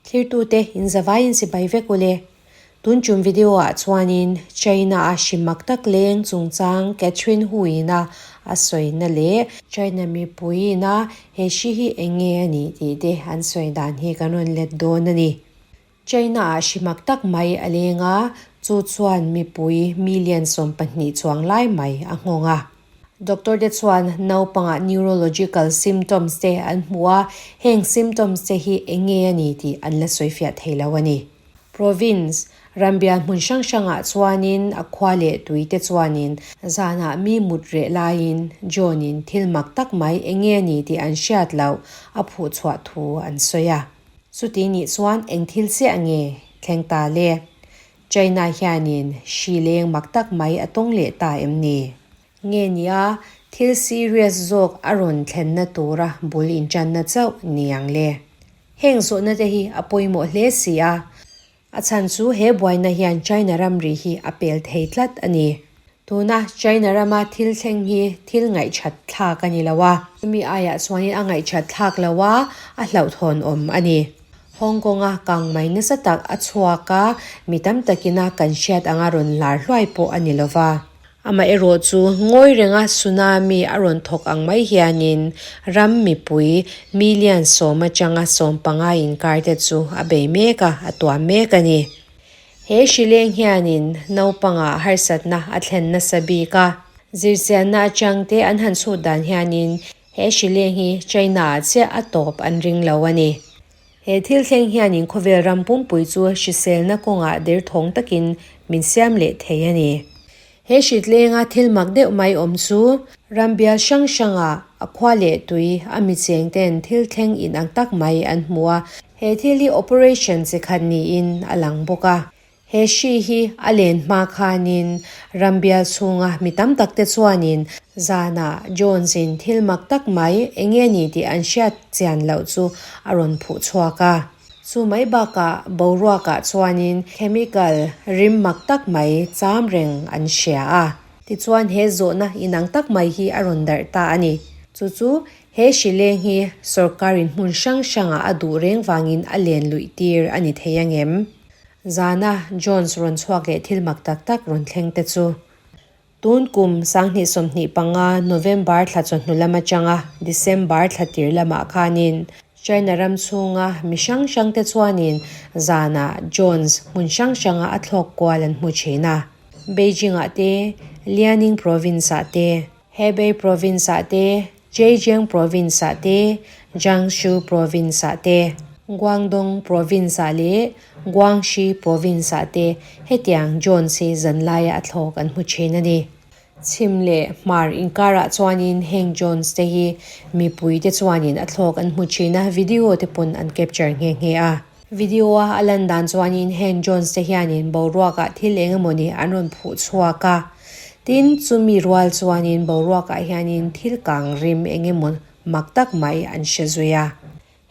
Thirtute in zavaiin sipai vek ule. Tun tum video ah chuanin China a hri mak tak leng chungchang Catherine Hu ina a sawina leh China mipui ina he hri hi eng nge a nih tih te an sawi dan hi kan rawn let dawn a ni. China ah hri mak tak mai a leng a, chu chuan mipui million 12 chuang lai mai a nghawng a. Doctor te chuan naupangah neurological symptoms te an hmu a, heng symptoms te hi eng nge a ni tih an la sawifiah thei lo a ni. Province, rambial hmun hrang hrangah chuanin a khua leh tui te chuanin zanah mi mut reh laiin John-in thil mak tak mai eng nge a ni tih an hriat loh a phuh chhuah thu an sawi a. Chuti nih chuan eng thil chiah nge thleng ta le? China hianin hri leng mak tak mai a tawng leh ta em ni? Nge nia, thil serious zawk a rawn thlenna tura bul inṭanna chauh ni ang le? Heng zawhna te hi a pawimawh hle si a, a chhan chu he buaina hian China ramri hi a pel thei tlat a ni. Tuna China rama thil thleng hi thil ngaihṭhat thlak a ni lo a. Chumi aiah chuanin a ngaihṭhat thlak lo a, a hlauhthawn awm a ni. Hong Kong-a kang mai nasa tak a chhuak a, mi tam takina kan hriat anga rawn lar hluai pawh a ni lo va. Amaherawh chu ngawi renga tsunami a rawn thawk ang mai hianin ram mipui million 10 atanga 15 inkar te chu a bei mek a, a tuam mek a ni. He hrileng hianin naupangah harsatna a thlen nasa bik a, zirchianna atang te an han chhut dan hianin he hrileng hi China-ah chiah a tawp an ring lo a ni. He thil thleng hianin khawvel ram pumpui chu hriselna kawngah derthawng takin min siam leh thei a ni. He hritlenga thil mak deuh mai awm chu rambial hrang hrangah a khua leh tui a mi cheng ten thil thleng inang tak mai an hmu a, he thil hi operation chi khat niin a lang bawk a. He hri hi a len hma khanin rambial chhunga mi tam tak te chuanin zanah Jones-in thil mak tak mai eng nge ni tih an hriat chian loh chu a rawn phuh chhuak a. Chu mai bakah boruakah chuanin chemical rim mak tak mai cham reng an hria a. Tichuan he zawhna inang tak mai hi a rawn darh ta a ni. Chu chu he hri leng hi sorkarin hmun hrang hrangah a duh reng vangin a len luih tir a ni thei angem? Zana Jones rawn chhuak leh thil mak tak tak rawn thleng te chu tun kum 2025 November thla chawhnu lam atanga December thla tir lamah khanin China ram chhunga mi hrang hrang te chuanin zana Jones hmun hrang hranga a thlawk kual an hmu thin a. Beijing-ah te, Liaoning Province-ah te, Hebei Province-ah te, Zhejiang Province-ah te, Jiangsu Province-ah te, Guangdong Province-ah leh Guangxi Province-ah te hetiang Jones hi zanlaia a thlawk an hmu thin a ni. Chhim leh hmar inkarah chuanin heng Jones te hi mipui te chuanin a thlawk an hmu thin a, video te pawn an capture nghe nghe a. Video-a a lan dan chuanin heng Jones te hianin boruakah thil eng emawni an rawn phuh chhuak a. Tin, chumi rual chuanin boruakah hianin thil kang rim eng emaw mak tak mai an hre zui a.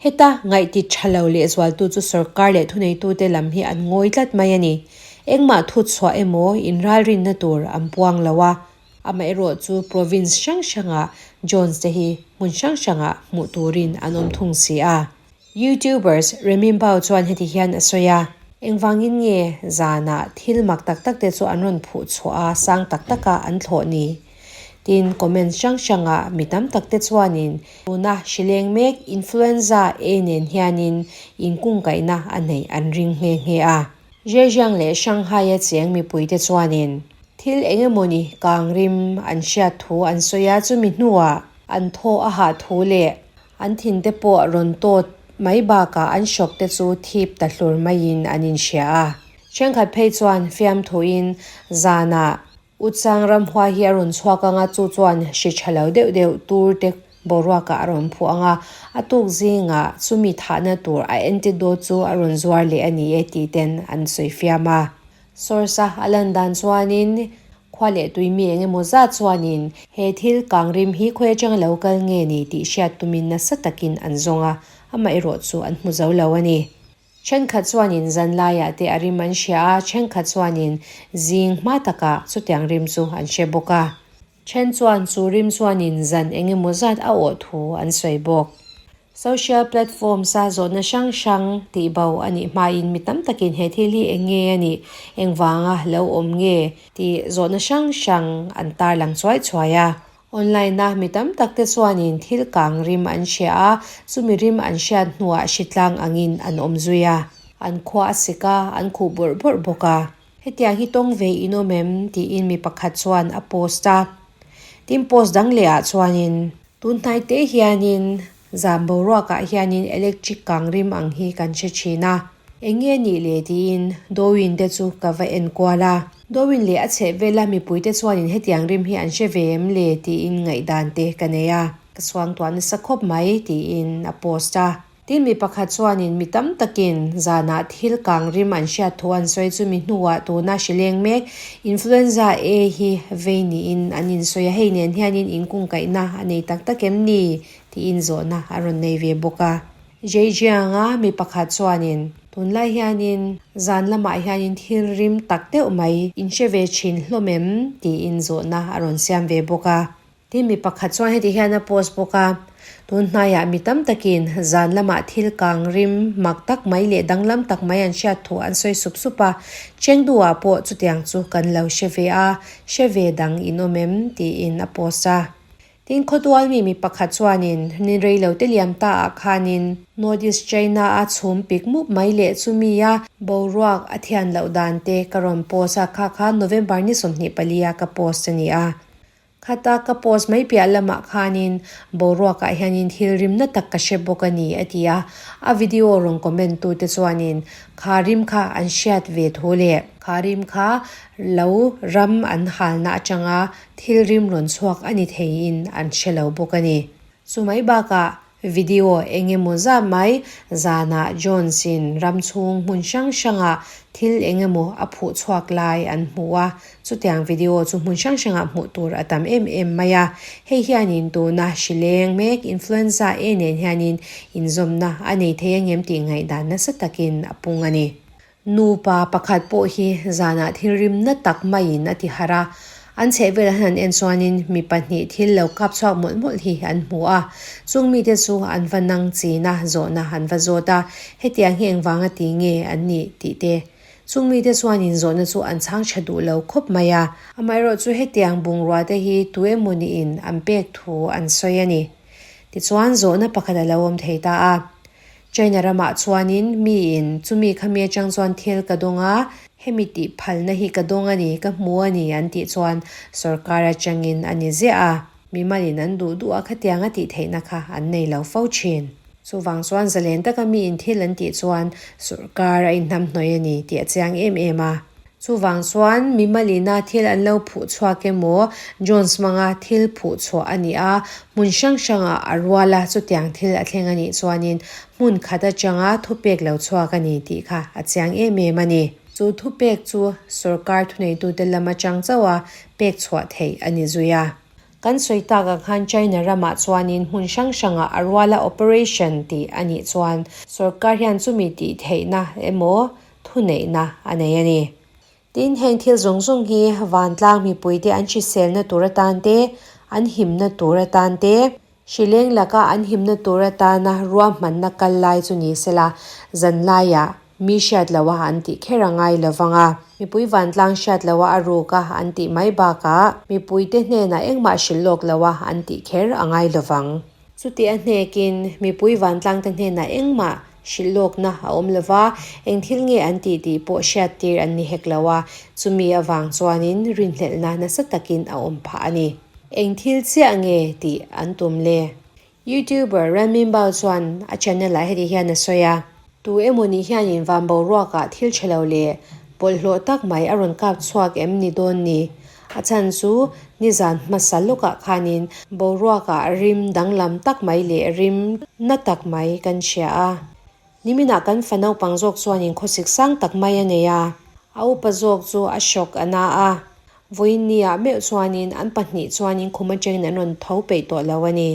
Heta ngaihti tha lo lehzualtu chu sorkar leh thuneitute lam hi an ngawi tlat mai a ni. Engmah thu chhuah emaw inralrinna tur an puang lo a. Amaherawh chu province hrang hrangah Jones te hi hmun hrang hrangah hmuh turin an awm thung si a. Youtubers Remy Bao chuan heti hian a sawi a, Engvangin nge zanah thil mak tak tak te chu an rawn phuh chhuah a, sang tak taka an thlawh ni? Tin, comments hrang hrangah mi tam tak te chuanin tuna hrileng mek influenza A nen hianin inkungkaihna a neih an ring nghe nghe a. Zhejiang leh Shanghai-a cheng mipuite chuanin thil eng emawni kang rim an hriat thu an sawi a, chumi hnuah an thaw a hah thu leh An thin te pawh rawn tawt mai bakah an hrawk te chu thip ta hlur maiin an inhria a. Thenkhat phei chuan fiamthuin zanah Uchang ramhua hi a rawn chhuak ang a, chu chuan hri tha lo deuh deuh tur te boruakah a rawn phuh ang a, a tuk zingah chumi thahna tur a antidote chu a rawn zuar leh a ni e tih ten an sawi fiam a. Source a a lan dan chuanin khua leh tui mi eng emaw zat chuanin he thil kang rim hi khawi atanga lo kal nge ni tih hriat tumin nasa takin an zawng a, amaherawh chu an hmu zo lo a ni. Thenkhat chuanin zan laiah te a rim an hria a, thenkhat chuanin zing hma takah chutiang rim chu an hre bawk a. Then chuan chu rim chuanin zan eng emaw zat a awh thu an sawi bawk. Social platforms a zawhna hrang hrang tih bo a nih hmain mi tam takin he thil hi eng nge a nih, engvanga lo awm nge tih zawhna hrang hrang an tarlang chuai chuai a. Online a mi tam tak te chuanin thil kang rim an hria a, chumi rim an hriat hnuah hritlang angin an awm zui a. An khua a sik a, an khuh bawrh bawrh bawk a. Hetiang hi tawng ve in awm em? tiin mi pakhat chuan a post a. Tin post dang leh ah chuanin. Tun hnai te hianin zan boruakah hianin electric kang rim ang hi kan hre thin a. Eng nge nih le tiin Dawin te chu ka va en kual a. Dawin leh a chheh vela mipuite chuanin hetiang rim hi an hre ve em le tiin ngaihdan te ka nei a. Ka suangtuah nasa khawp mai tiin a post a. Tin mi pakhat chuanin mi tam takin zanah thil kang rim an hriat thu an sawi chu mi hnuah tuna hri leng mek Influenza A hi vei niin an insawi a, hei nen hianin inkungkaihna a nei tak tak em ni tiin zawhna a rawn nei ve bawk a. Zhejiang-a mi pakhat chuanin tunlai hianin zan lamah hianin thil rim tak deuh mai in hre ve thin hlawm em tiin zawhna a rawn siam ve bawk a. Tin, mi pakhat chuan heti hian a post bawk a, Tun hnaiah mi tam takin zan lamah thil kang rim mak tak mai leh danglam tak mai an hriat thu an sawi sup sup a, Chengdu-ah pawh chutiang chu kan lo hre ve a, hre ve dang in awm em? tiin a post a. Tin, khawtual mi mi pakhat chuanin ni reilote liam ta ah khanin North East China-a chhum pik mup mai leh chumi a boruak a thian loh dan te ka rawn post a, kha kha November ni 24 a ka post a ni a. Khata ka post mai piah lamah khanin boruakah hianin thil rimna tak ka hre bawk a ni, a ti a. A video rawn comment tute chuanin kha rim kha an hriat ve thu leh kha rim kha lo ram an halna atanga thil rim rawn chhuak a ni theiin an hre lo bawk a ni. Chu mai bakah Video eng emaw zah mai zanah Jones-in ram chhung hmun hrang hrangah thil eng emaw a phuh chhuak lai an hmu a, chutiang video chu hmun hrang hrangah hmuh tur a tam em em mai a. Hei hianin tuna hri leng mek influenza A nen hianin inzawmna a nei thei angem tih ngaihdan nasa takin a pung a ni. Nupa pakhat pawh hi zanah thil rimna tak maiin a ti harh a, an chhehvel han han en chuanin mi pahnih thil lo kap chhuak mawlh mawlh hi an hmu a. Chung mite chu an va nang china zawhna an va zawt a, hetiang hi engvanga ti nge an nih tih te. Chung mite chuanin zawhna chu an chhang tha duh lo khawp mai a. Amaherawh chu hetiang bungrua te hi tu emaw niin an pek thu an sawi a ni. Tichuan zawhna pakhat a lo awm thei ta a. China ramah chuanin miin chumi khami atang chuan thil ka dawng a, hemi tih phalna hi ka dawng a ni, ka hmu a ni an tih chuan sorkar atangin a ni ziah a, mimalin an duh duh a khatiang a tih theihna kha an nei lo fo thin. Chuvang chuan zalen taka miin thil an tih chuan sorkar a inhnamhnawih a ni tih a chiang em em a. Chuvang chuan mimalina thil an lo phuh chhuak emaw, Jones hmanga thil phuh chhuah a ni a, hmun hrang hrangah a rual a, chutiang thil a thleng a nih chuanin hmun khat atanga thupek lo chhuak a ni tih kha a chiang em em a ni. Chu thupek chu sorkar thuneitute lam atang chauha pek chhuah theih a ni zui a. Kan sawi tak ang khan China ramah chuanin hmun hrang hrangah a ruala operation tih a nih chuan sorkar hian chumi tih theihna emaw thuneihna a nei a ni. Tin, heng thil zawng zawng hi vantlang mipuite an hriselna tur atan te, an himna tur atan te, hrileng laka an himna tur atana ruahmanna kal lai chu ni sela, zanlaiah mi hriat loha an tih kher a ngai lo vang a. Mipui vantlang hriat loha a ruk a an tih mai bakah mipuite hnenah engmah hrilh lawk loha an tih kher a ngai lo vang. Chuti a hnekin mipui vantlangte hnenah engmah hrilh lawkna a awm lo va, eng thil nge an tih tih pawh hriattir an ni hek lo a, chumi avang chuanin rinhlelhna nasa takin a awm phah a ni. Eng thil chiah nge tih an tum le? YouTuber Renminbao chuan a channel ah heti hian a sawi a. Tu emawni hianin van boruakah thil tha lo leh bawlhhlawh tak mai a rawn kap chhuak em ni dawn ni? A chhan chu nizan hmasa lawkah khanin boruakah rim danglam tak mai leh rim na tak mai kan hria a. Niminah kan fa naupang zawk chuanin khawsik sang tak mai a nei a, a upa zawk chu a shock a na a. Vawiin niah meuh chuanin an pahnih chuanin khum atangin an rawn tho peih tawh lo a ni.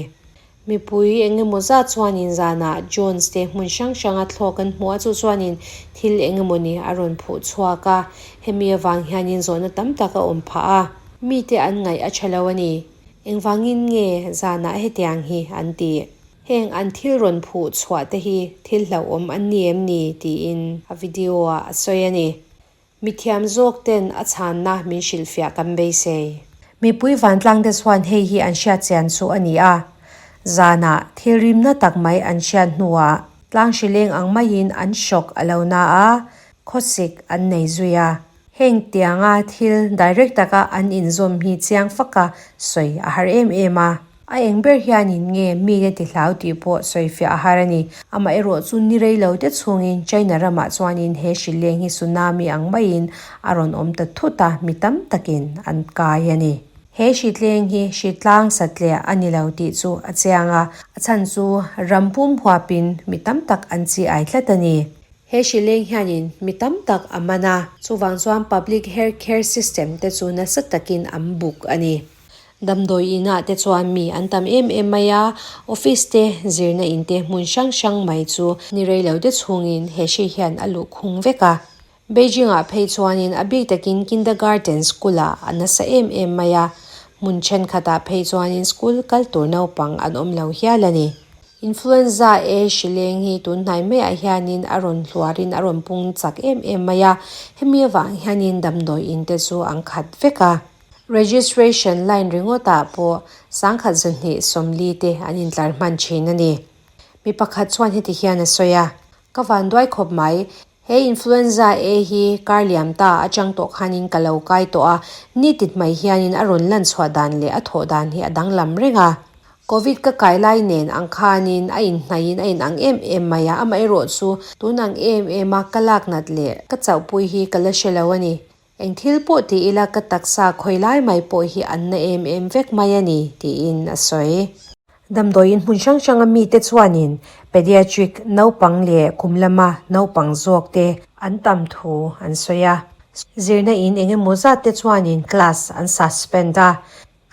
Mipui eng emaw zat chuanin zanah Jones te hmun hrang hranga thlawk an hmu a, chu chuanin thil eng emaw ni a rawn phuh chhuak a, hemi avang hianin zawhna tam tak a awm phah a. Mite an ngaih a tha lo a ni. Engvangin nge zanah hetiang hi an tih? Heng an thil rawn phuh chhuah te hi thil hlauhawm an ni em ni? tiin a video ah a sawi a ni. Mithiam zawk ten a chhanna min hrilhfiah kan beisei. Mipui vantlang te chuan hei hi an hriat chian chu a ni a, zanah thil rimna tak mai an hriat hnuah tlang hrileng ang maiin an shock a lo na a, khawsik an nei zui a. Heng tianga thil direct taka an inzawm hi chiang faka sawi a har em em a. A eng ber hianin nge mite ti hlau tih pawh sawifiah a har a ni. Amaherawh chu ni rei lo te chhungin China ramah chuanin he hrileng hi tsunami ang maiin a rawn awm ta thut a, mi tam takin an kai a ni. He hritleng hi hritlang satliah a ni lo tih chu a chiang a, a chhan chu ram pum huapin mi tam tak an chi ai tlat a ni. He hrileng hianin mi tam tak a man a, chuvang chuan public health care system te chu nasa takin an buk a ni. Damdawi inah te chuan mi an tam em em mai a, office te, zirna in te hmun hrang hrang mai chu ni rei lo te chhungin he hri hian a luh khung vek a. Beijing ah phei chuanin a bik takin kindergarten school ah a nasa em em mai a, hmun thenkhatah phei chuanin school kal tur naupang an awm lo hial a ni. Influenza A hrileng hi tun hnai maiah hianin a rawn hluarin a rawn pung chak em em mai a, hemi avang hianin damdawi in te chu an khat vek a. Registration line ringawtah pawh sangkhat zahnih sawmli te an intlar hman thin a ni. Mi pakhat chuan heti hian a sawi a, Ka vanduai khawp mai, He influenza A hi kar liam ta atang tawh khanin ka lo kai tawh a, nitin mai hianin a rawn lan chhuah dan leh a thawh dan hi a danglam reng a. Covid ka kai lai nen ang khanin a inhnaihin a inang em em mai a, amaherawh chu tun ang em em a ka lak nat leh ka chauhpui hi ka la hre lo a ni. Eng thil pawh ti ila ka taksa khawi lai mai pawh hi an na em em vek mai a ni, tiin a sawi. Damdawiin hmun hrang hranga mite chuanin pediatric naupang leh kum lama naupang zawk te an tam thu an sawi a. Zirna in eng emaw zat te chuanin class an suspend a.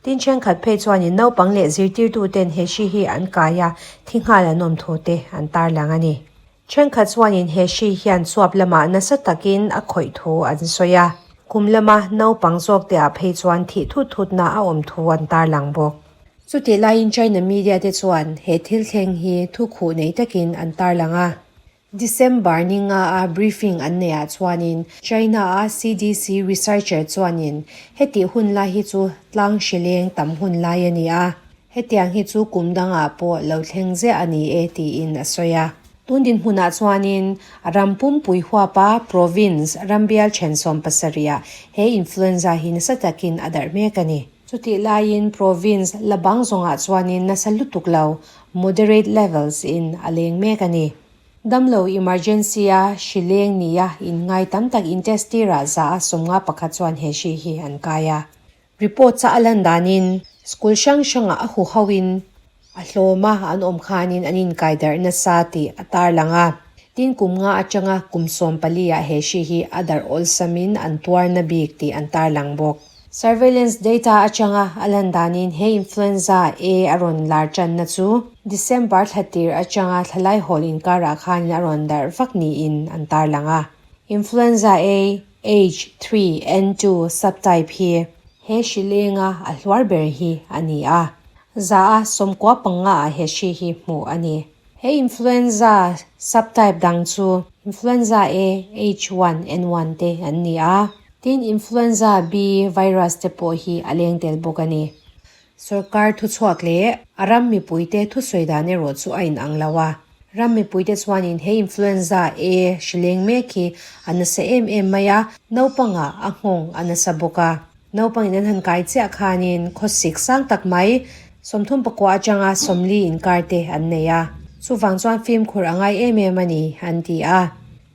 Tin thenkhat phei chuanin naupang leh zirtirtuten he hri hi an kai a, thi nghal an awm thu te an tarlang a ni. Thenkhat chuanin he hri hian chuap lamah nasa takin a khawih thu an sawi a, kum lama naupang zawk te ah phei chuan thih thut thutna a awm thu an tarlang bawk. Chutih laiin China media te chuan he thil thleng hi thu khuh nei takin an tarlang a. December ni nga a briefing an neih ah chuanin China a CDC researcher chuanin hetih hun lai hi chu tlang hrileng tam hun lai a ni a, Hetiang hi chu kum dangah pawh lo thleng ziah a ni e tiin a sawi a. Tun dinhmunah chuanin a ram pumpui huapa province rambial thensawm pasarihah he influenza hi nasa takin a darh mek a ni. Chutih laiin province la bang zawngah chuanin nasa lutuk lo, moderate levels, in a leng mek a ni. Damlo emergency a hri leng nia inngai tam tak intestirah za a 51 chuan he hri hi an kai a. Report cha a lan danin school hrang hrangah a huhoin a hlawma an awm khanin an inkai darh nasa tih a tarlang a. Tin kum nga atanga kum 14 ah he hri hi a darh awlsamin an tuarna bik tih an tarlang bawk. Surveillance data atanga a lan danin he influenza A a rawn lar tanna chu December thla tir atanga thlalai hawl inkarah khanin a rawn darh vak niin an tarlang a. Influenza A H3N2 subtype hi he hri lenga a hluar ber hi a ni a, za a 95 ah he hri hi hmuh a ni. He influenza subtype dang chu influenza A H1N1 te an ni a, tin influenza B virus te pawh hi a leng tel bawk a ni. Sorkar thuchhuak leh a ram mipuite thusawi dan erawh chu a inang lo a. Ram mipuite chuanin he influenza A hri leng mek hi a nasa em em mai a, naupangah a nghawng a nasa bawk a. Naupangin an han kai chiah khanin khawsik sang tak mai, 39 atanga 40 inkar te an nei a. Chuvang chuan fimkhur a ngai em em a ni, an ti a.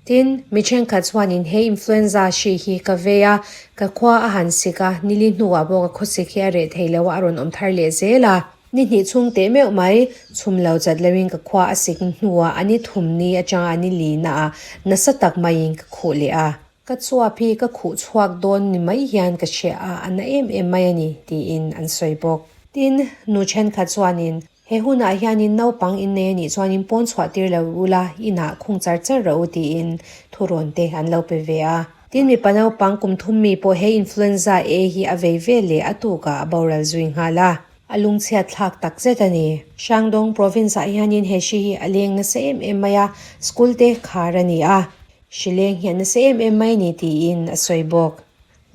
Tin, mi thenkhat chuanin he influenza hri hi ka vei a, ka khua a han sik a, nili hnuah pawh ka khawsik hi a reh thei lo a, a rawn awm thar leh zel a. Ni hnih chhung teh meuh mai, chhum lo chat loin ka khua a sik hnuah a ni thum ni atanga a ni li naah nasa tak maiin ka khuh leh a. Ka chuap hi ka khuh chhuak dawn ni mai hian ka hria a, a na em em mai a ni, tiin an sawi bawk. Tin, nu thenkhat chuanin He hunah hianin naupang innei a nih chuanin pawn chhuah tir lo ula, inah khung char char rawh u tiin thurawn te an lo pe ve a. Tin mipa naupang kum thum mi pawh he influenza A hi a vei ve leh a tukah a boral zui nghal a. A lungchhiat thlak tak zet a ni. Shandong province ah hianin he hri hi a leng nasa em em mai a, school te khar a ni a. Hri leng hi a nasa em em mai ni tiin a sawi bawk.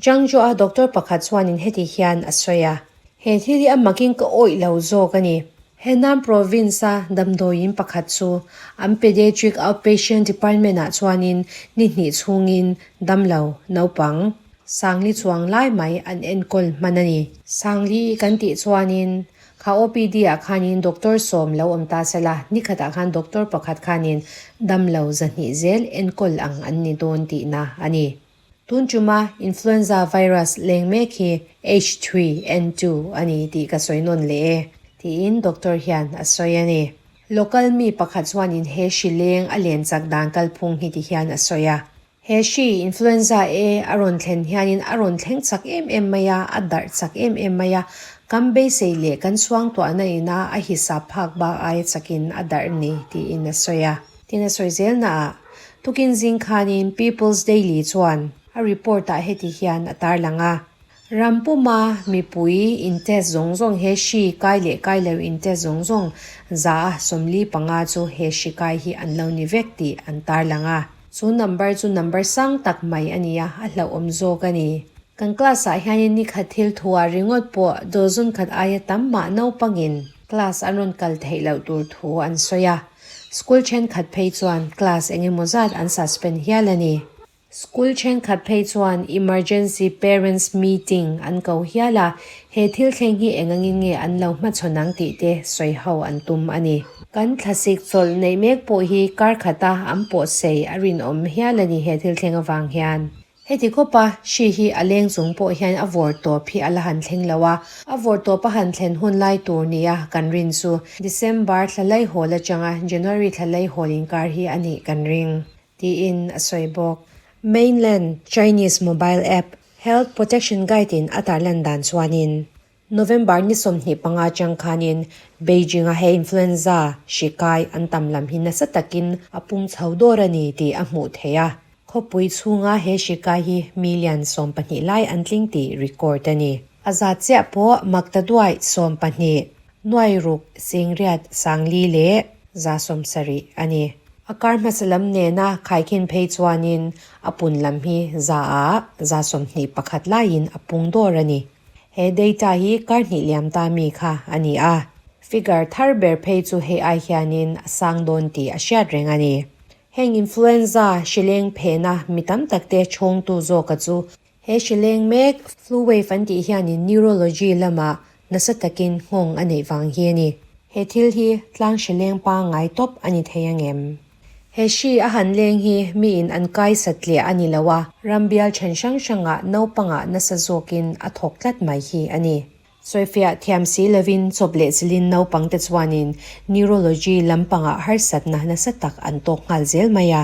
Zhangzhou-a doctor pakhat chuanin heti hian a sawi a, He thil hi a makin ka awih lo zawk a ni. Henan province-a damdawiin pakhat chu an pediatric outpatient department-ah chuanin ni hnih chhungin damlo naupang Sangli chuang lai mai an enkawl hman a ni. Sangli kan tih chuanin kha OPD-ah khanin doctor sawm lo awm ta se la, ni khatah khan doctor pakhat khanin damlo 200 zel enkawl ang an ni dawn tihna a ni. Tun tuma influenza virus leng mek hi H3N2 a ni tih ka sawi nawn leh e, tiin doctor hian a sawi a ni. Local mi pakhat chuanin he hri leng a len chak dan kalphung hi ti hian a sawi a. He hri influenza A a rawn thlen hianin a rawn thleng chak em em mai a, a darh chak em em mai a, kan beisei leh kan suangtuahna ina a hisap phak bak aia chakin a darh ni, tiin a sawi a. Tin a sawi zelnaah Tukin zing khanin People's Daily chuan a report-ah heti hian a tarlang a, Ram puma mipui in-test zawng zawng he hri kai leh kai lo in-test zawng zawng 45% chu he hri kai hi an lo ni vek tih an tarlang a. Chu number chu number sang tak mai a ni a, a hlauhawm zawk a ni. Kan class-ah hianin ni khat thil thuah ringawt pawh dozen khat aia tam mah naupangin class an rawn kal theih loh tur thu an sawi a. School thenkhat phei chuan class eng emaw zat an suspend hial a ni. School thenkhat phei chuan emergency parents meeting an ko hial a, he thil thleng hi eng angin nge an lo hmachhawn ang tih te sawi ho an tum a ni. Kan thlasik chawlh neih mek pawh hi kar khata an pawh sei a rinawm hial a ni he thil thleng avang hian. Heti khawpa hri hi a leng chung pawh hian a vawr tawp hi a la han thleng lo a, a vawr tawp a han thlen hun lai tur nia kan rin chu December thla laihawl atanga January thla laihawl inkar hi a nih kan ring, tiin a sawi bawk. Mainland Chinese mobile app Health Protection Guide in a tarlan dan chuanin November ni 25 atang khanin Beijing-a he influenza hri kai an tam lam hi nasa takin a pung chho dawr a ni tih a hmuh theih a. Khawpui chhunga he hri kai hi million 12 lai an tling tih record a ni. A zat chiah pawh maktaduai 12, nuai ruk, singriat, sangli leh 170 a ni. A kar hmasa lam nena khaikhin phei chuanin a pun lam hi za ah 21% laiin a pung dawr a ni. He data hi kar hnih liam ta mi kha a ni a, figure thar ber phei chu hei ai hianin a sang dawn tih a hriat reng a ni. Heng influenza hrileng phehna mi tam tak te chhawngtu zawka chu he hrileng mek flu wave an tih hianin neurology lamah nasa takin nghawng a neih vang hi a ni. He thil hi tlang hrileng pangngai tawp a ni thei angem? He hri a han leng hi miin an kai satliah a ni lo a, ram bial then hrang hrangah naupangah nasa zawkin a thawk tlat mai hi a ni. Sawifiah thiam si lovin chawp leh chilin naupangte chuanin neurology lampangah harsatna nasa tak an tawk nghal zel mai a.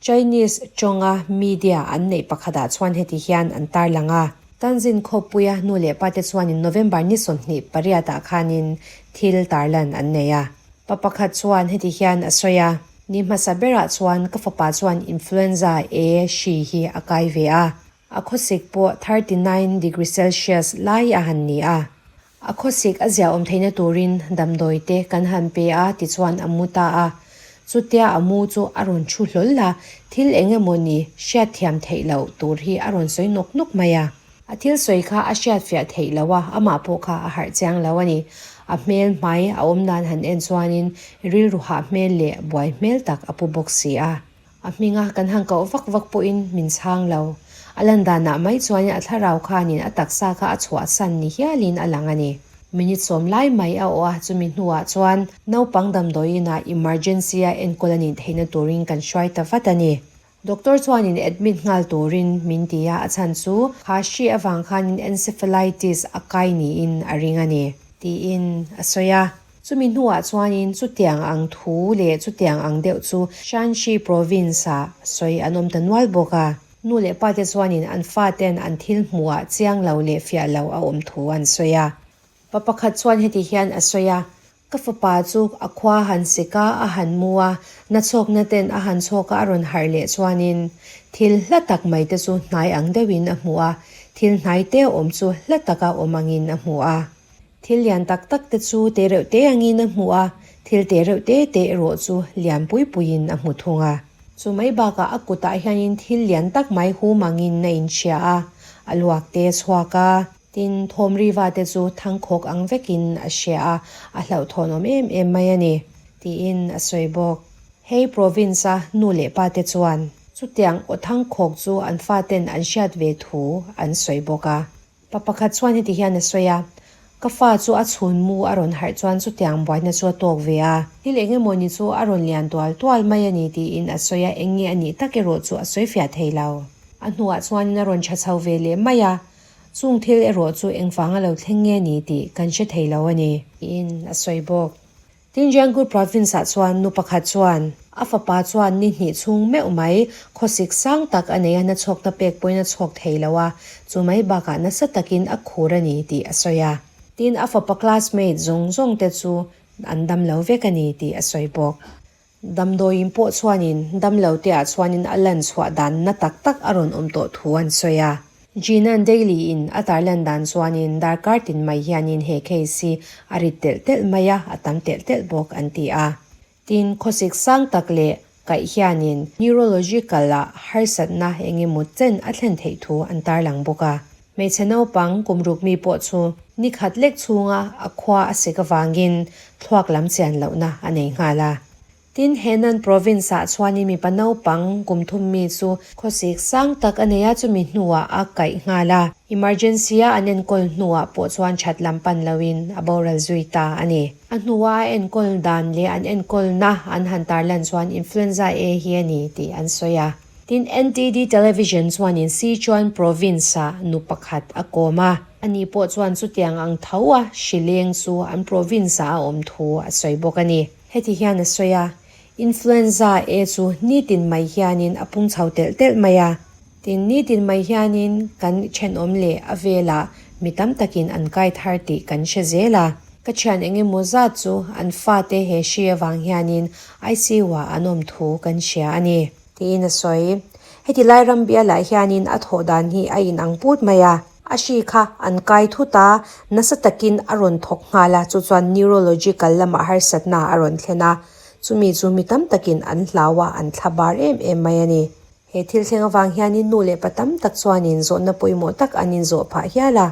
Chinese tawnga media an neih pakhatah chuan heti hian an tarlang a. Tanzin khawpuia nu leh pate chuanin November ni 28 ah khanin thil tarlan an nei a. Pa pakhat chuan heti hian a sawi a, Ni hmasa berah chuan ka fapa chuan influenza A hri hi a kai ve a, a khawsik pawh 39 degree Celsius lai a han ni a. A khawsik a ziaawm theihna turin damdawi te kan han pe a tichuan a mu ta a. Chutia a mu chu a rawn thu hlawl a, thil eng emaw ni hriatthiam theih loh tur hi a rawn sawi nawk nawk mai a. A thil sawi kha a hriatfiah theih loh a, amah pawh kha a harh chiang lo a ni. A hmel hmai a awm dan han en chuanin rilru hah hmel leh buai hmel tak a pu bawk si a. A hminga kan han koh vak vak pawhin min chhang lo. A lan danah mai chuanin a thlarau khanin a taksa kha a chhuahsan ni hialin a lang a ni. Minute sawm lai mai a awh a, chumi hnuah chuan naupang damdawiinah emergency-a enkawl a nih theihna turin kan hruai ta vat a ni. Doctor chuanin admit nghal turin min ti a, a chhan chu kha hri avang khanin encephalitis a kai niin a ring a ni, tiin a sawi a. Chumi hnuah chuanin chutiang ang thu leh chutiang ang deuh chu Shanxi province-ah sawi an awm ta nual bawk a. Nu leh pate chuanin an faten an thil hmuhah chiang lo leh fiah lo a awm thu an sawi a. Pa pakhat chuan heti hian a sawi a. Ka fapa chu a khua han sik a, a han mu a, nachhawkna ten a han chhawk a a rawn harh leh chuanin thil hla tak mai te chu hnai ang deuhin a hmu a, thil hnai te awm chu hla taka awm angin a hmu a. Thil lian tak tak te chu te reuh te angin a hmu a, thil te reuh te te erawh chu lian pui puiin a hmu thung a. Chu mai bakah a kutah hianin thil lian tak mai hum angin a inhria a, a luak te a chhuak a. Tin, thawm riva te chu thangkhawk ang vekin a hria a, a hlauhthawn awm em em mai a ni, tiin a sawi bawk. Hei province-a nu leh pa te chuan chutiang aw thangkhawk chu an faten an hriat ve thu an sawi bawk a. Pa pakhat chuan heti hian a sawi a, Ka fa chu a chhun mu a rawn harh chuan chutiang buaina chu a tawk ve a. Thil eng emaw ni chu a rawn lian tual tual mai a ni tiin a sawi a, eng nge a nih tak erawh chu a sawi fiah thei lo. A hnuah chuanin a rawn tha chho ve leh mai a, chung thil erawh chu engvanga lo thleng nge ni tih kan hre thei lo a ni tiin a sawi bawk. Tin, Jiangsu Province-ah chuan nu pakhat chuan a fapa chuan ni hnih chhung meuh mai khawsik sang tak a nei a, nachhawkna pek pawhin a chhawk thei lo a, chu mai bakah nasa takin a khur a ni tih a sawi a. Tin, a fapa classmate zawng zawng te chu an dam lo vek a ni tih a sawi bawk. Damdawiin pawh chuanin damlo te ah chuanin a lan chhuah dan na tak tak a rawn awm tawh thu an sawi a. Jinan Daily in a tarlan dan chuanin darkar tin mai hianin he case hi a rit telh telh mai a, a tam telh telh bawk an ti a. Tin, khawsik sang tak leh kaih hianin neurological ah harsatna eng emaw chen a thlen theih thu an tarlang bawk a. Hmeichhe naupang kum ruk mi pawh chu ni khat lek chhunga a khua a sik avangin thluak lam chian lohna a nei nghal a. Tin, Henan province-ah chuanin mipa naupang kum thum mi chu khawsik sang tak a nei a, chumi hnuah a kaih nghal a. Emergency-a an enkawl hnuah pawh chuan that lam pan loin a boral zui ta a ni. A hnua a enkawl dan leh an enkawlna an han tarlan chuan Influenza A hi a ni tih an sawi a. Tin, NTD Television chuanin Sichuan province-ah nu pakhat a kawm a. Ani pawh chuan chutiang ang tho a hrileng chu an province-ah a awm thu a sawi bawk a ni. Heti hian a sawi a, Influenza A chu nitin mai hianin a pung chho telh telh mai a. Tin, nitin mai hianin kan thenawm leh a velah mi tam takin an kai thar tih kan hre zel a. Ka thian eng emaw zat chu an fate he hri avang hianin ICU-ah an awm thu kan hria a ni. Tiin a sawi. Heti lai ram bialah hianin a thawh dan hi a inang put mai a. A hri kha an kai thut a, nasa takin a rawn thawk nghal a, chu chuan neurological lamah harsatna a rawn thlen a, chumi chu mi tam takin an hlau a, an thla bar em em mai a ni. He thil thleng avang hianin nu leh pa tam tak chuanin zawhna pawimawh tak an inzawh phah hial a.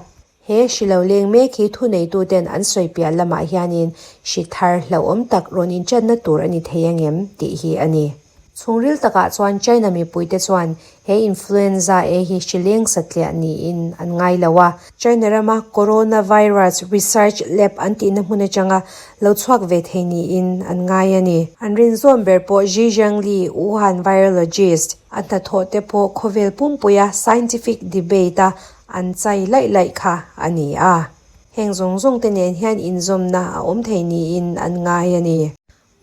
He hri lo leng mek hi thuneituten an sawi piah lamah hianin hri thar hlauhawm tak rawn inṭanna tur a ni thei angem tih hi a ni. Chhungril takah chuan China mipuite chuan he influenza A hi hri leng satliah niin an ngai lo a. China rama coronavirus research lab an tihna hmun atanga lo chhuak ve thei niin an ngai a ni. An rinzawn ber pawh Zhi Zhengli, Wuhan virologist, a hnathawh te pawh khawvel pumpuia scientific debate-a An chai laih laih kha a ni a, heng zawng zawng te nen hian inzawmna a awm thei niin an ngai a ni.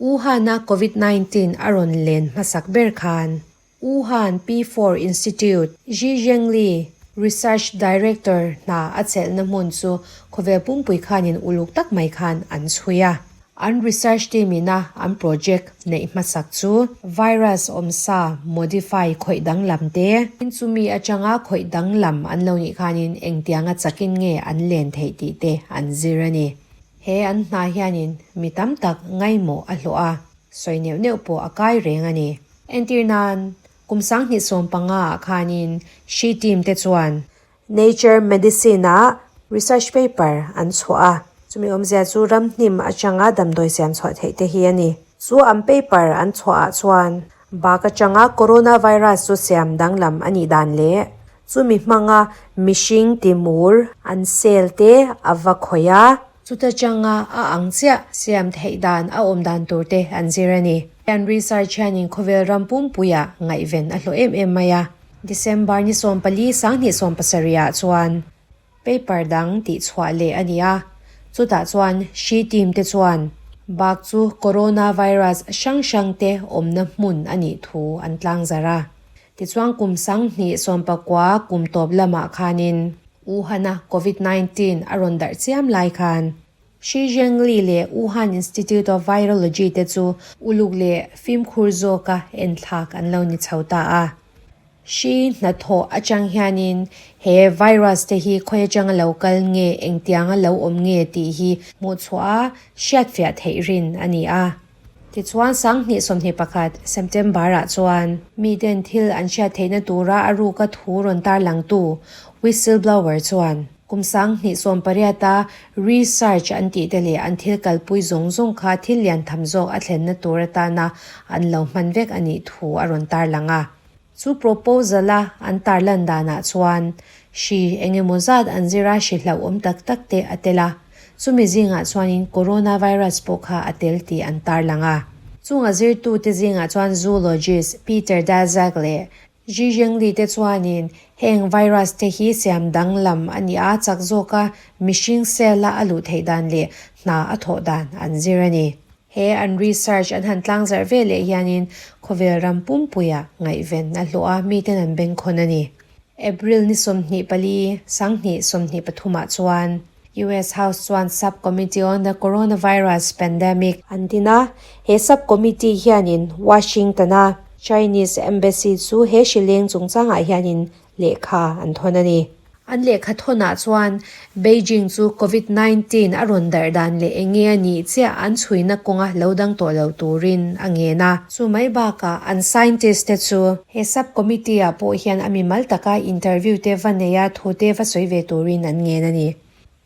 Wuhan-a Covid 19 a rawn len hmasak ber khan Wuhan P4 Institute Zhi Zhengli, Research Director hna a chelhna hmun chu khawvel pumpui khanin uluk tak mai khan an chhui a. An research team ina an project neih hmasak chu virus awmsa modify khawih danglam te, tin chumi atanga khawih danglam an lo nih khanin engtianga chakin nge an len theih tih te an zir a ni. He an hna hianin mi tam tak ngaimawh a hlawh a, sawi neuh neuh pawh a kai reng a ni. Entir nan, kum 2015 ah khanin hri team te chuan Nature Medicine-ah research paper an chhuah a, chumi awmzia chu ramhnim atanga damdawi siam chhuah theih te hi a ni. Chu an paper an chhuahah chuan bak atanga coronavirus chu siam danglam a nih dan leh chumi hmanga mihring timur an cell te a va khawih a, chuta changa a ang chiah siam theih dan a awm dan tur te an zir a ni. An research hianin khawvel ram pumpuiah ngaihven a hlawh em em mai a. December ni 14 2017 ah chuan paper dang tih chhuah leh a ni a, chutah chuan hri team te chuan bak chu coronavirus hrang hrang te awmna hmun a nih thu an tlangzarh a. Tichuan kum 2019 kum tawp lamah khanin Wuhan-a Covid 19 a rawn darh chiam lai khan. Shi Zhengli leh Wuhan Institute of Virology te chu uluk leh fimkhur zawka enthlak an lo ni chho ta a. Hri hnathawh atang hianin he virus te hi khawi atanga lo kal nge, engtianga lo awm nge tih hi hmuhchhuah a hriatfiah theih rin a ni a. Tichuan 2021 September ah chuan miten thil an hriat theihna tura a ruka thu rawn tarlangtu whistleblower chuan kum 2018 a research an tih te leh an thil kalpui zawng zawng kha thil lian tham zawk a thlenna tur atana an lo hman vek a nih thu a rawn tarlang a. Chu proposal a an tarlan danah chuan hri engemaw zat an zira hri hlauhawm tak tak te a tel a, chumi zingah chuanin coronavirus pawh kha a tel tih an tarlang a. Chung a zirtute zingah chuan zoologist Peter Daszak leh Zhi Zhengli te chuanin heng virus te hi siam danglam a ni a, chak zawka mihring cell a a luh theih dan leh hna a thawh dan an zir a ni. He an research an han tlangzarh ve leh hianin khawvel ram pumpuia ngaihven a hlawh a, miten an bengkhawn a ni. April ni 24, 2023 ah chuan US House chuan Subcommittee on the Coronavirus Pandemic an din a, he subcommittee hianin Washington-a Chinese Embassy chu he hri leng chungchangah hianin lehkha an thawn a ni. An lehkha thawnah chuan Beijing chu Covid 19 a rawn darh dan leh eng nge a nih chiah an chhuina kawnga lo dang tawh lo turin a ngen a. Chu mai bakah an scientist te chu he sub-committee ah pawh hian a mimal taka interview te va nei a thu te va sawi ve turin an ngen a ni.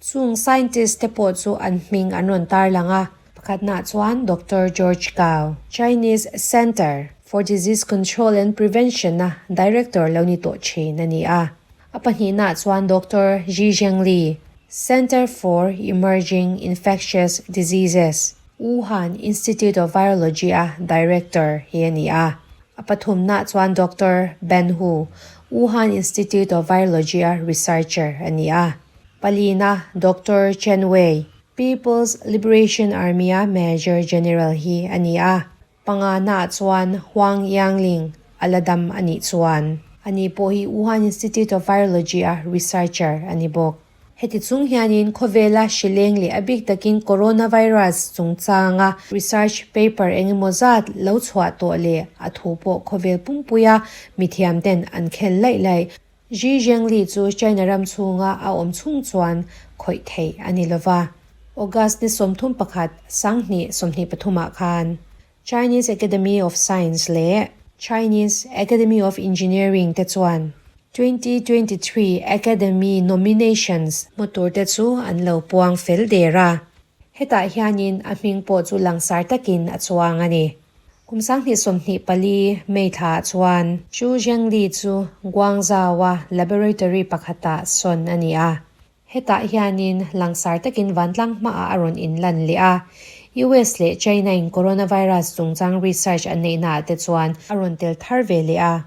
Chung scientist te pawh chu an hming an rawn tarlang a, pakhatnaah chuan Doctor George Gao, Chinese Center for Disease Control and Prevention-a director lo ni tawh thin a ni a. A pahnihnaah chuan Doctor Zhi Zhengli, Center for Emerging Infectious Diseases, Wuhan Institute of Virology-a director hi a ni a. A pathumnaah chuan Doctor Ben Hu, Wuhan Institute of Virology-a researcher a ni a. Palina, Doctor Chen Wei, People's Liberation Army-a Major General hi a ni a. Panganaah chuan Huang Yangling a la dam a nih chuan ani pawh hi Wuhan Institute of Virology-a researcher a ni bawk. Heti chung hianin khawvela hri leng leh a bik takin coronavirus chungchanga research paper engemaw zat lo chhuah tawh leh a thu pawh khawvel pumpuia mithiamten an khel laih laih Xi Zhengli chu China ram chhunga a awm chhung chuan khawih theih a ni lova. August ni 31, 2023 ah khan Chinese Academy of Science leh Chinese Academy of Engineering te chuan 2023 Academy Nominations hmu tur te chu an lo puang fel der a. Hetah hianin a hming pawh chu langsar takin a chuang a ni. Kum 2024 May thlaah chuan Zhu Zhengli chu Guangzhou-a laboratory pakhatah sawn a ni a. Hetah hianin langsar takin vantlang hmaah a rawn inlan leh a. US leh China-in coronavirus chungchang research an neihnaah te chuan a rawn tel thar ve leh a.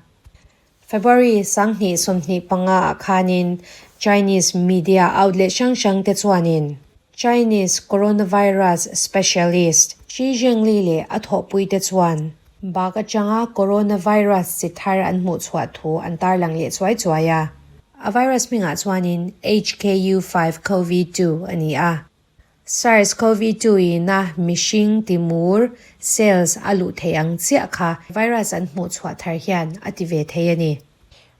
February 2025 ah khanin Chinese media outlet hrang hrang te chuanin Chinese coronavirus specialist Shi Zhengli leh a thawhpui te chuan bak atanga coronavirus chi thar an hmuh chhuah thu an tarlang leh chuai chuai a. A virus hmingah chuanin HKU5-CoV-2 a ni a. SARS-CoV-2 ina mihring timur, cells, a luh theih ang chiah kha virus an hmuh chhuah thar hian a ti ve thei a ni.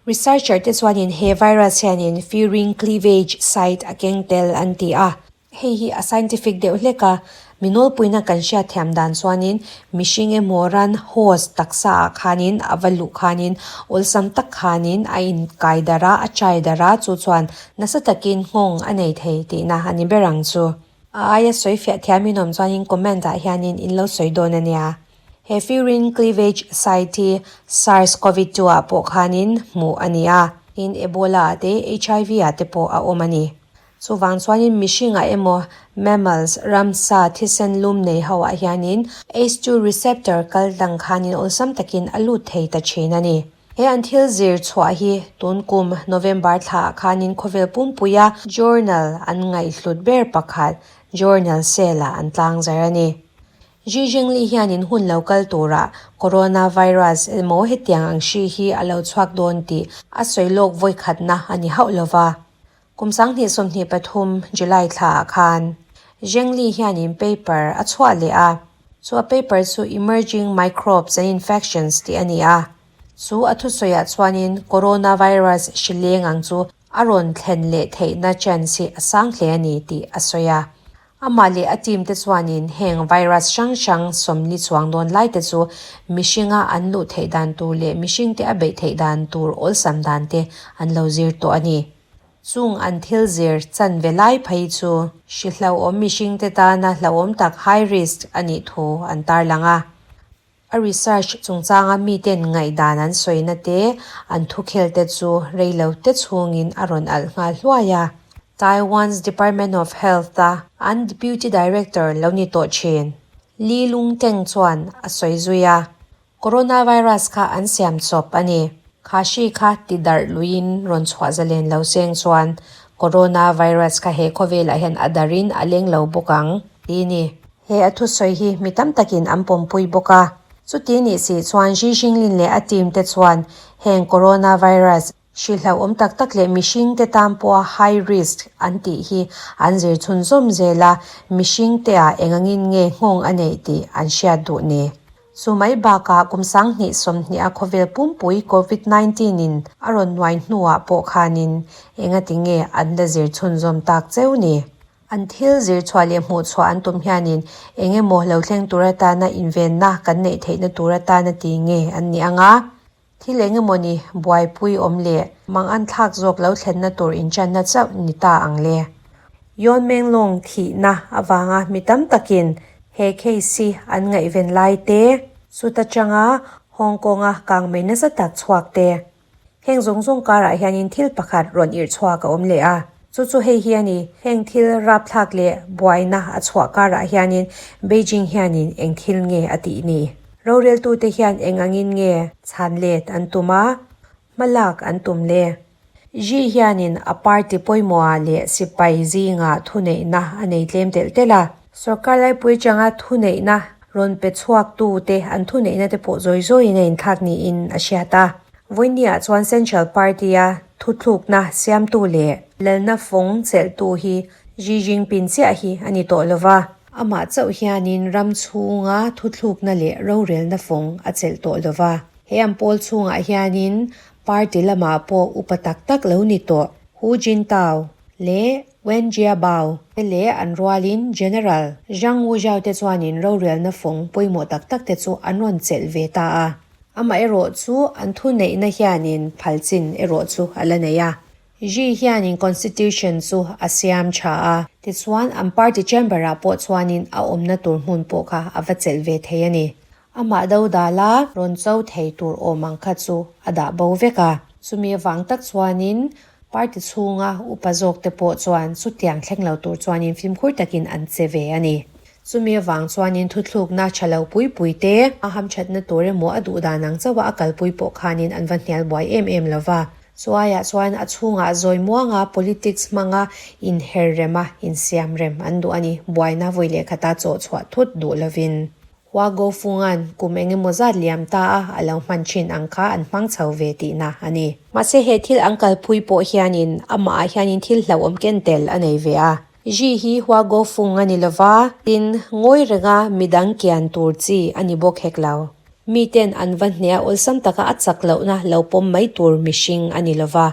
Researcher te chuanin he virus hianin furin cleavage site a keng tel an ti a. Hei hi a scientific deuh hlek a, mi nawlpuina kan hriat thiam dan chuanin mihring emaw ran, host, taksa ah khanin a va luh khanin awlsam tak khanin a inkai darh a, a chai darh a, chu chuan Nasa takin nghawng a nei thei tihna a ni ber ang chu. A aia sawi fiah thiam in awm chuanin comment ah hianin in lo sawi dawn a nia. He furin cleavage site hi SARS Covid-2 ah pawh khanin hmuh a ni a, tin Ebola ah te HIV ah te pawh a awm a ni. Chuvang chuanin mihring ah emaw mammals, ramsa, thisen lum nei ho ah hianin ACE2 receptor kal dang khanin awlsam takin a lut thei ta thin a ni. He an thil zir chhuah hi tun kum November thlaah khanin khawvel pumpuia journal an ngaihhlut ber pakhat Journal Cell-ah an tlangzar a ni. Xi Zhengli hianin hun lo kal turah coronavirus emaw hetiang ang hri hi a lo chhuak dawn tih a sawi lawk vawikhatna a ni hauh lova. Kum 2023 July thlaah khan. Zhengli hianin paper a chhuah leh a, chu a paper chu Emerging Microbes and Infections tih a ni a. Chu a thusawiah chuanin coronavirus hri leng ang chu a rawn thlen leh theihna chance hi a sang hle a ni tih a sawi a. Amah leh a team te chuanin heng virus hrang hrang sawmli chuang dawn lai te chu mihringa an luh theih dan tur leh mihringte a beih theih dan tur awlsam dan te an lo zir tawh a ni. Chung an thil zir chan ve lai phei chu hri hlauhawm mihringte tana hlauhawm tak high risk a nih thu an tarlang a. A research chungchanga miten ngaihdan an sawina te, an thukhel te chu reilo te chhungin a rawn alh nghal hluai a. Taiwan's Department of Health a an Deputy Director lo ni tawh thin, Li Lungteng chuan a sawi zui a. Coronavirus kha an siam chawp a ni. Kha hri kha ti darh luiin rawn chhuah zalen lo seng chuan Coronavirus kha he khawvelah hian a darhin a leng lo bawk ang, ti ni. He a thusawi hi mi tam takin an pawmpui bawk a. Chuti nih si chuan Xi Jinglin leh a team te chuan heng coronavirus hri hlauhawm tak tak leh mihring te tan pawha high risk an tih hi an zir chhunzawm zel a, mihring te ah eng angin nge nghawng a neih tih an hriat duh ni. Chu mai bakah kum 2020 a khawvel pumpui Covid 19 in a rawn nuai hnuah pawh khanin engati nge an la zir chhunzawm tak cheu ni. An thil zir chhuah leh hmuh chhuah an tum hianin eng emaw lo thleng tur atana invenna kan neih theihna tur atana ti nge an nih ang a, thil eng emaw ni buaipui awm leh mang an thlak zawk lo thlenna tur inchanna chauh ni ta ang le. Yawn Menglong thihna avanga mi tam takin he case hi an ngaihven lai te, chuta tanga Hong Kong-a kangmei nasa tak chhuak te, Heng zawng zawng karah hianin thil pakhat rawn irh chhuak a awm leh a. Chu chu hei hi a ni, heng thil rapthlak leh buaina a chhuah karah hianin Beijing hianin eng thil nge a tih ni? Roreltute hian eng angin nge chhan let an tum a, hmalak an tum le? Xi hianin a party pawimawhah leh sipai zingah thuneihna a nei tlem telh telh a. Sorkar laipui changa thuneihna rawn pe chhuaktute an thuneihna te pawh zawi zawiin a inthlak niin a hriat a. Vawinia chuan Central Party-a thuthlukna siamtu leh lalna fawng chelhtu hi Xi Jinping chiah hi a ni tawh lova. Amah chauh hianin ram chhunga thuthlukna leh rorelna fawng a chelh tawh lova. He an pawl chhungah hianin party lamah pawh upa tak tak lo ni tawh Hu Jintao leh Wen Jiabao te leh an rualin General Zhang Wuzhao te chuanin rorelna fawng pawimawh tak tak te chu an rawn chelh ve ta a. Amaherawh chu an thuneihna hianin phalchin erawh chu a la nei a. Xi hianin Constitution chu a siam tha a. Tichuan an party chamber-ah pawh chuanin a awmna tur hmun pawh kha a va chelh ve thei a ni. Amah dodala rawn cho thei tur awm ang kha chu a dah bo vek a. Chumi avang tak chuanin party chhunga upa zawkte pawh chuan chutiang thleng lo tur chuanin fimkhur takin an che ve a ni. Chumi avang chuanin thuthlukna tha lo pui pui te, a hamthatna tur emaw a duh dan ang chauha a kalpui pawh khanin an va hnial buai em em lo va. Chuaiah chuan a chhungah zawi muanga politics hmanga inher rema insiam rem an duh a ni. Buaina vawi leh khata chawh chhuah thut duh lovin. Hua Gofunga'n kum eng emaw zat liam ta a a lo hman thin ang kha an hmang chho ve tihna a ni. Mahse he thil an kalpui pawh hianin amahah hianin thil hlauhawm ken tel a nei ve a. Xi hi Hua Gofung a ni lova, tin, ngawi renga midang kian tur chi a ni bawk hek lo. Miten an va hneh a awlsam taka a chak lohna lo pawm mai tur mihring a ni lova.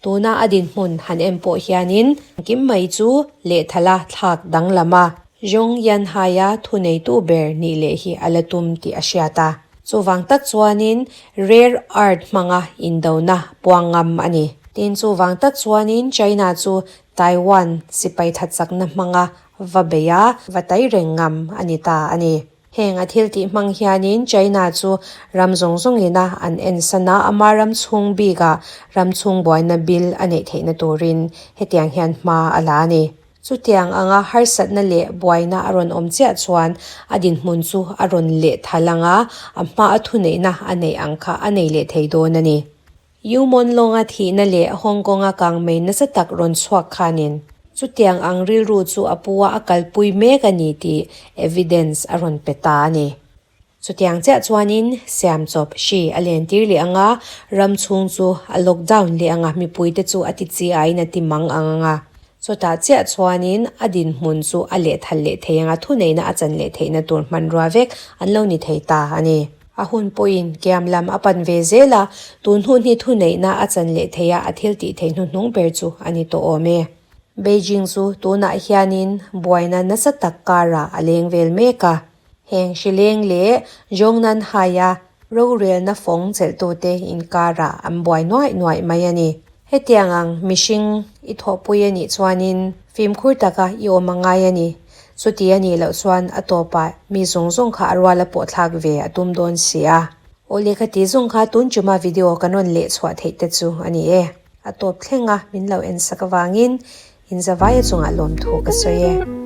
Tuna a dinhmun han en pawh hianin engkim mai chu lehthala thlak danglam a. Zhong Yanhai-a thuneitu ber nih leh hi a la tum tih a hriat a. Chuvang tak chuanin rare earth hmanga indona puang ngam a ni. Tin, chuvang tak chuanin China chu Taiwan sipai thatchakna hmanga va bei a, va tai reng ngam a ni ta a ni. Heng a thil tih hmang hianin China chu ram zawng zawngina an ensan a, ama ram chhung bikah ram chhung buaina bil a neih theihna turin hetiang hian hma a la a ni. Chutiang anga harsatna leh buaina a rawn awm chiah chuan a dinhmun chu a rawn leh thal ang a, a hma a thuneihna a neih ang kha a nei leh thei dawn a ni. Yu Mon Long-a thihna leh Hong Kong-a kangmei nasa tak rawn chhuak khanin chutiang ang rilru chu a pu a a kalpui mek a ni tih evidence a rawn pe ta a ni. Chutiang chiah chuanin siam chawp hri a len tir leh ang a, ram chhung chu a lockdown leh ang a, mipuite chu a ti chi aiin a ti mang ang ang a. Chutah chiah chuanin a dinhmun chu a lehthal leh thei anga thuneihna a chan leh theihna tur hmanrua vek an lo ni thei ta a ni. A hun pawhin kiam lam a pan ve zel a, tun hun hi thuneihna a chan leh theih a, a thil tih theih hnuhnung ber chu a ni tawh awm e. Beijing chu tunah hianin buaina nasa tak karah a leng vel mek a. Heng hrileng leh Zhongnanhai-a rorelna fawng chelhtute inkarah an buai nuaih nuaih mai a ni. Hetiang ang mihring i thawhpui a nih chuanin fimkhur taka i awm a ngai a ni. Chuti a nih loh chuan a tawpah mi zawng zawng kha a ruala pawh thlak ve a tum dawn si a. Aw lehkha ti zawng kha tun chuma video kan rawn leh chhuah theih te chu a ni e. A tawp thleng a min lo en sak avangin inzavaia chungah lawmthu ka sawi e.